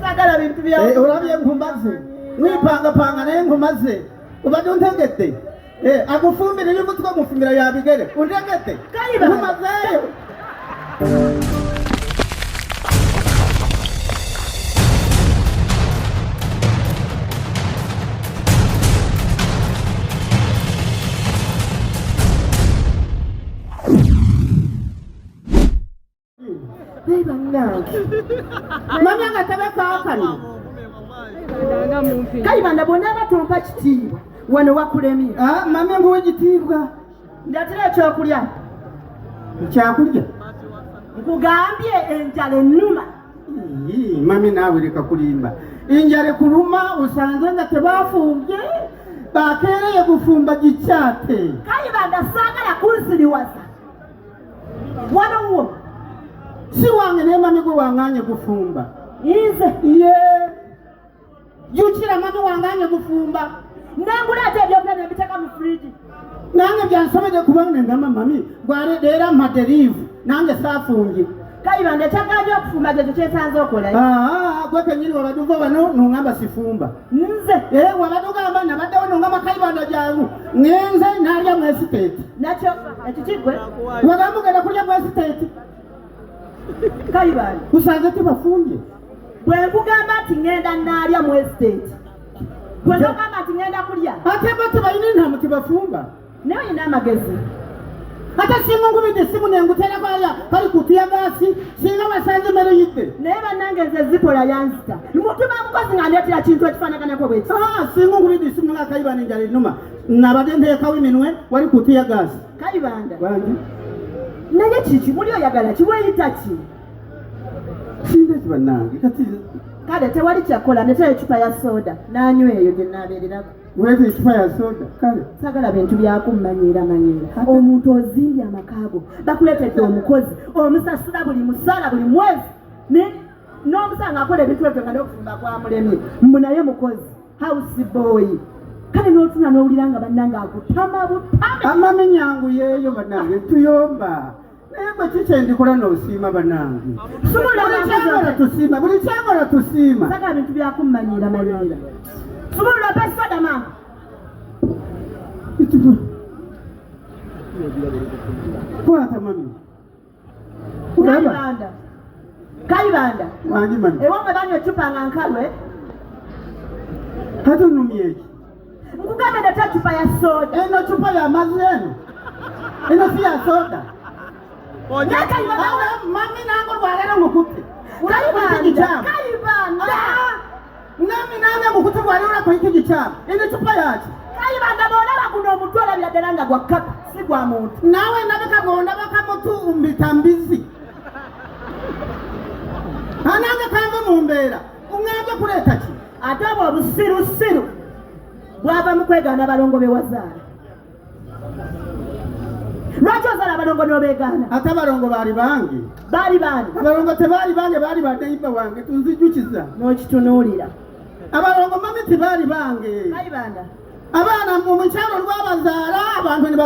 Sagala bintu bya Eh, olabye nkumaze mwipangapanga naye nkumaze obadde ontegedde Eh, agufumbira ebyomutwe omufumbira yabigere ontegedde Kayibanda. nkumazeeyo. Naye bannange Mami akatebe kaakano. Kayibanda bw'onaaba tompa kitiibwa wano wakulemye. Ah, mami nguwa ekitiibwa. Ndeetera ekyokulya. Ekyakulya? Nkugambye enjala ennuma. Ii, mami naawe leka kulimba. Enjala ekuluma osanze nga tebafumbye bakeereye gufumba gikyate. Kayibanda saagala kunsiriwaza. Wano wo Si wange naye mami gwe wanganye gufumba. Nze Ye jjukira mami wanganye gufumba. Nengula ate ebyokulya ne mbiteeka mu fridge. Nange byansobedde kubanga ngamba mami gwaleera mpadde liivu nange saafumbye. Kayibanda ekyagaanye okufumba kyekyo kyensanze okola. Ah, gwe kenyini wabadde ova wano nongamba sifumba. Nze Eh, wabadde ogamba nabaddewo nongamba Kayibanda jangu ngenze nalya mu esiteeti. Nakyo ekyo kigwe. Wagamba ogenda kulya mu esiteeti. Kayibanda Kusanze tebafumbye. Bwe nkugamba nti ŋŋenda naalya mu esiteeti gwe nogamba nti ŋŋenda kulya. Ate bo tebalina entamu tebafumba. Naye olina amagezi. Ate singa nkubidde essimu nenguterako alya kali kutuya gaasi singa basanze emmere yidde. Naye bannange nze zikola yanzita. Mutuma mukozi nga ndeetera kintu ekifaanaganako bwe kiti. Ah, singa nkubidde essimu nga Kayibanda enjala ennuma nabadde nteekawo eminwe wali kutuya gaasi. Kayibanda. Wangi. Naye kiki muli oyagala ki weeyita ki? Singa ki bannange kati. Kale tewali kyakola ndeetera eccupa ya sooda n'anywa eyo gye naabeererako. Weeta ecupa ya soda kale. Sagala bintu byakummanyiira manyiira. Omuntu ozimbye amaka go bakuleetedde omukozi omusasula buli musaala buli mwezi n'omusanga akola ebintu ebyo nga n'okufumba kwamulemye mbu naye mukozi house boy. Kale n'otuna n'owulira nga bannange akutama butame. Amami nyangu yeeyo bannange tuyomba. Naye gwe ki kye ndikola n'osiima bannange? Sumulula Buli mangu kyangola zonna. tusiima, buli kyangola tusiima. Sagala bintu byakummanyiira manyiira. Sumulula mpe soda mangu. Kwata mami. Olaba? Kayibanda. Kayibanda. Wangi mami. Ewammwe banywa eccupa nga nkalwe. Kati onumye eki? Nkugambye ndeeta eccupa ya soda. Eno cupa ya mazzi eno. Eno si ya soda. Naye Kayibanda. Mami nange olwaleero nkukutte. Kayibanda. Kayibanda. Nami nange nkukutte olwaleero olakola ekigikyamu. Eno cupa yaki? Kayibanda bw'olaba guno omutwe olabira ddala nga gwa kkapa si gwa muntu. Naawe ndabika bw'ondabaka mutu mbita mbizi. Anange kanve mu mbeera. Uŋŋambye kuleeta ki? Ate obwo obusirusiru bwava mu kwegaana abalongo be wazaala. Lwaki ozaala abalongo n'obeegaana? Ate abalongo baali bange. Baali baani? Abalongo tebaali bange, baali ba neighbor wange, tunzijjukiza. N'okitunuulira. Abalongo mami tebaali bange. Kayibanda. Abaana mu mukyalo olwabazaala abantu ne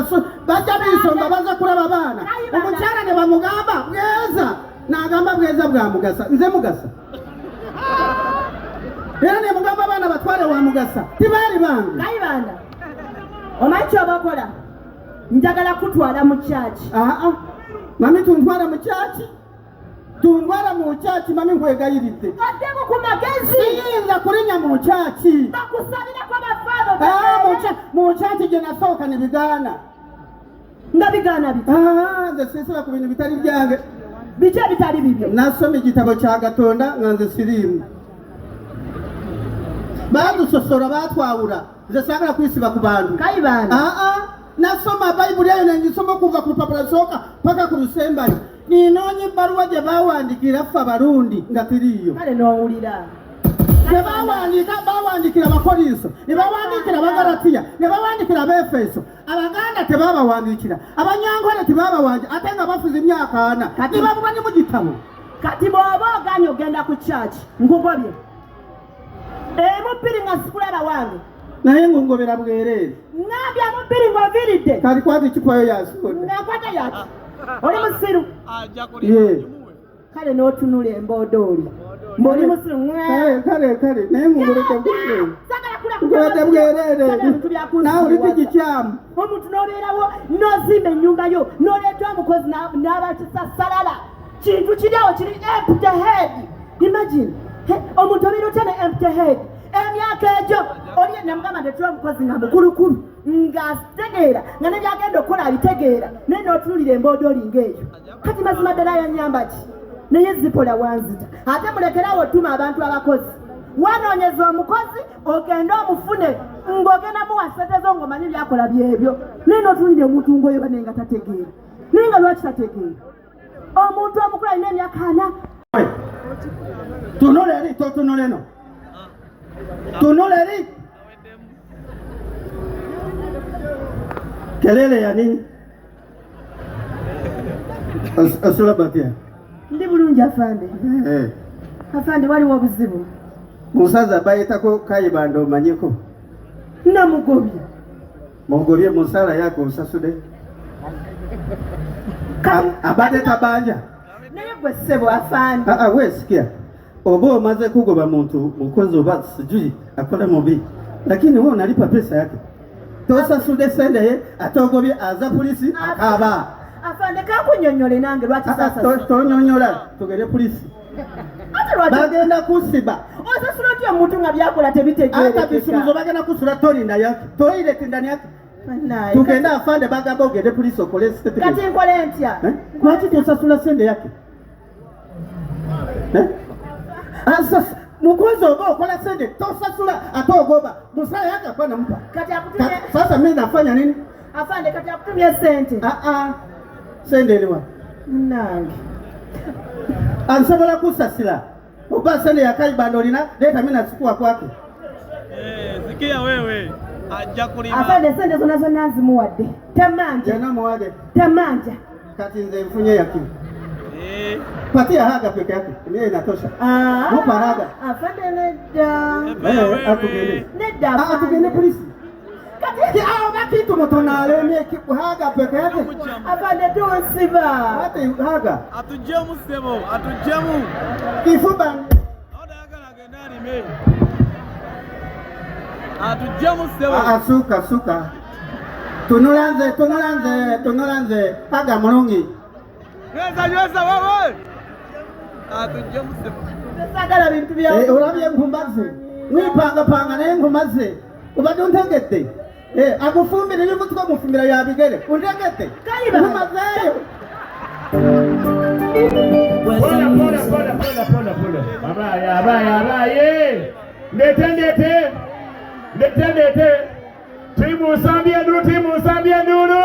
bajja biisomba baza kulaba abaana. Kayibanda. Omukyala ne bamugamba bweza, n'agamba bweza bwa mugasa, nze mugasa. Era ne mugamba abaana batwale wa mugasa, tebaali bange. Kayibanda. Omanyi ky'oba okola? Njagala kutwala mu kyaki. Aa, mami tuntwala mu kyaki? Tuntwala mu kyaki mami nkwegayiridde. Oddemu ku magezi. Siyinza kulinnya mu kyaki. Bakusabirako bafaano. Aa, mu kyaki gye nasooka ne bigaana. Nga bigaana biki? Aa, nze sinsaba ku bintu bitali byange. Biki ebitali bibyo? Nasoma ekitabo kya Katonda nga nze siriimu. Baadusosola baatwawula. Nze saagala kwesiba ku bantu. Kayibanda. Aa, nasoma Bayibuli eyo ne ngisoma okuva ku lupapula lusooka paka ku lusembayo. Ninoonya ebbaluwa gye baawandiikira ffe Abarundi nga tiriiyo. Kale n'owulira. Ne bawandiika, baawandiikira Abakolinso, ne bawandiikira Abagalatiya, ne bawandiikira Abaefeso. Abaganda tebabawandiikira, Abanyankole tebabawandiikira, ate nga bafuze emyaka ana. Kati Ne babuba ne mu gitabo. Kati bw'oba ogaanye ogenda ku church, nkugobye. Emu bbiri nga sikulaba wange. Naye ngongobera bwereere. Ngambye emu bbiri ng'oviiridde. Kati kwata eccupa yo ya soda. Nga nkwata yaki? Oli musiru. Ye. Kale n'otunula emboodooli. Mboli musiru. Kale kale kale naye munguleke bwerere. Nguleke bwerere. Nawe oli kikyamu. Omuntu n'obeerawo n'ozimba ennyumba yo n'oleeta omukozi n'abakisasalala kintu kiri awo kiri empty head. Imagine omuntu obeera otya ne empty head emyaka egyo oli namugamba ndetera omukozi nga mukulukulu ng'ategeera nga nebyagenda okukola abitegeera naye n'otunulira emboodoli ng'eyo kati mazima ddala yanyamba ki naye zipola wanzita ate mulekerawo otuma abantu abakozi wanoonyeza omukozi ogende omufune ng'ogenda muwa sente zo ng'omanyi byakola byebyo naye n'otunulira omuntu ng'oyo bane nga tategeera naye nga lwaki tategeera omuntu omukulu alina emyaka ana. Tunula eri, totunula eno. Tunula eri. Kelele ya nini? Osula batya? Ndi bulungi afande. Afande waliwo obuzibu. Musaza bayitako Kayibanda omanyiko? Namugobye. Mugobye musala yako osasude. Abadde tabanja. Naye gwe ssebo afande. Ah, we sikia. Oba omaze kugoba muntu mukozi oba sijui akola mubi, lakini wewe unalipa pesa yake. Tosasude sente ye ate ogobye aza polisi akaba. Afande kakunyonyole nange lwaki sasa tonyonyola tugende polisi. Ate lwaki bagenda kusiba? Osasula otya omuntu nga byakola tebitegeerekeka? Ata bisuubizo bagenda kusula tori ndani yake, toilet ndani yake. Tugende afande bagamba ogende polisi okole statement. Kati nkole ntya? Lwaki tosasula sente yake? Asa mukozi oba okola sente tosasula ate ogoba musala yake akwana mpa. Kati akutumye Sasa mimi nafanya nini? Afande kati akutumye sente. Sente eliwa. Nange. Ansobola kusasila. Oba sente ya Kayibanda olina leta mimi nachukua kwake. Sikia wewe ajja kulima. Afande sente zonna zonna nzimuwadde. Tamanja. Jana muwadde. Tamanja. Kati nze nfunye yaki. Patia haga peke yake. Mimi inatosha. Mupa haga. Afande nedda. Atugende. Nedda. Atugende polisi. Kati awo bakitu mutonale mie haga peke yake. Afande tonsiba. Ate haga. Atujemu sebo, atujemu. Kifuba. Odagala agenda alime. Atujemu sebo. Suka suka. Tunulanze tunulanze tunulanze haga mulungi. Nyweza nyweza wewe. Atujemu sebo. Sagala bintu bya. Olabye nkumaze. Mwipanga panga naye nkumaze. Obadde ontegedde. Agufumbira ebimutwe omufumbira ya bigere. Ontegedde. Nkumazeeyo. Pola pola pola pola pola pola. Abaye abaye abaye. Ndete ndete. Ndete ndete. Timu Nsambya Ndulu, timu Nsambya Ndulu.